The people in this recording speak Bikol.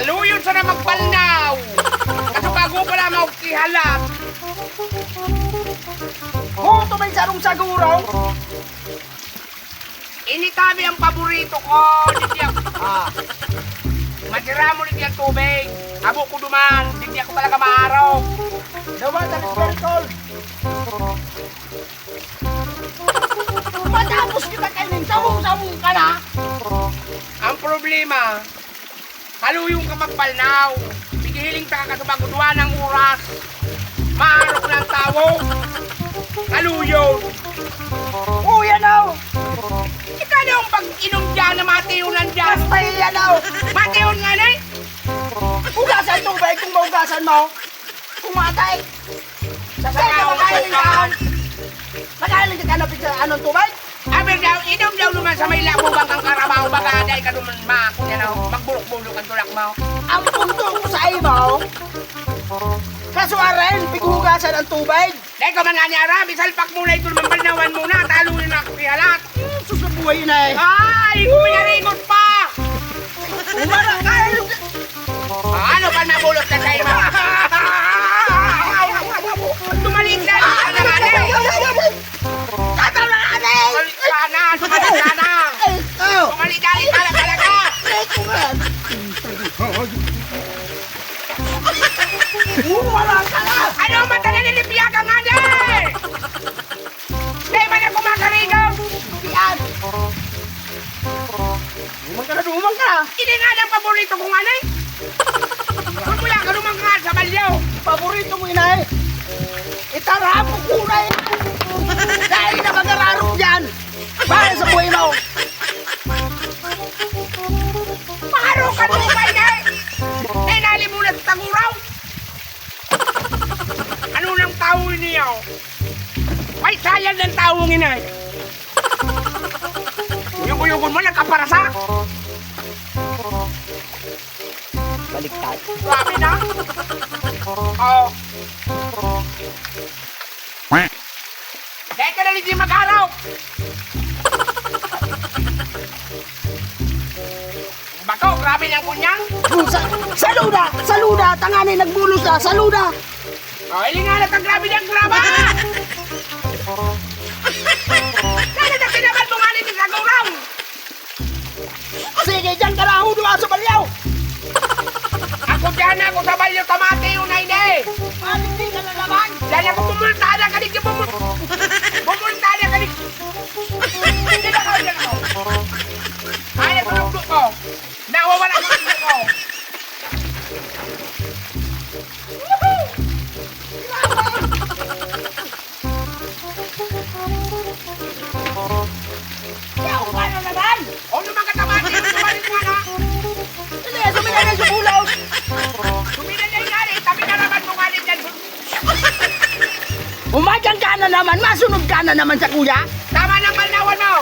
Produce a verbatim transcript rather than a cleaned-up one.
Luyon sana magbalnaw. Kaso bago pa lamang ako kihalat. Moto may sarong saguraw. Ini tabi ang paborito ko. Digdi ako. Ah. Madira mo digdi ang tubig. Abo ko duman. Digdi ako talaga maaraw. The water is very cold. Matapos kita kainin, sabong-sabong ka na. Ang problema, kaluyon ka magbalnaw. Pigihiling ta ka kasubag duwa ng oras. Maarok ng tawo. Kaluyon. Oh, yan, oh. Ikaw na yung pag-inom dyan na matiyonan dyan. Basta yan, oh. Matiyon nga na eh. Hugasan tubig kung mahugasan mo. Kung matay. Sa Kaya sayaw, makain ka. Makain ka na pizza, anong tubig? Abi daw, inom daw naman sa may labo bang kang karabaw, baga dai ka duman ma-, kung yan, oh, magburok-burok ang tulak mo. Ang punto ko sa imo, kasuarin, pighugasan ang tubig. Dai ka man nga niya, Rabi, salpak mo na ito naman, balnawan mo na, talo yun ako kihalat. Hmm, sus, ang buhay na eh. Ay, kung minaringot pa! Wala ka eh. Ah, ano ba nabulot na tayo, ma? Tumalikdan ka na nga, eh. Tataw na nga, eh. Tumalikdan na, tumalikdan na. Oh. Tumalikdan ka na talaga. Wala ka na. Ano ang mata na nilipyagan nga, eh? Dai man ako makarigaw! Yan! Duman ka na, duman ka! Ini nga ang paborito kong anay! Magmula ka duman ka sa balyo! Paborito mo, inay! Itarapok ko na yan! Dahil na mag-ararok dyan! Para sa buhay mo! Paro ka mo, inay! Dai nalimulat sa taguraw! Ano nang tawo niyo? May sayad ng tawo, inay. Uyog-uyogon mo, nagkaparasa. Baliktad. Grabe na. Oh. Dahil ka na hindi mag-araw. Bako, grabe niyang kunyang. Oh, sa-, saluda! Saluda! Tangani, nagbulos na! Saluda! Oh, hilinga na ka, grabe niyang graba! Dali na, tinaman mo nga rin sa gurang! Sige, diyan ka na, hudo sa balyaw! Ako diyan, ako sa balyaw, tamati yun na hindi! Bakit di ka lalaban? Diyan ako pumultada ka, di ka pumul-, pumultada ka, di. Diyan ako, diyan ako. Ay, nagulugdo ko. Nawawala ko ng ko. Woohoo! Yaw ka na naman! O, naman ka naman, di mo naman yung mga. Ano yan? Sumigaw na yung bulaw! Sumigaw na yung gari, sabi na naman mo nga rin yan. Umadyang ka na naman, masunod ka na naman sa kuya. Tama na, malnawan mo!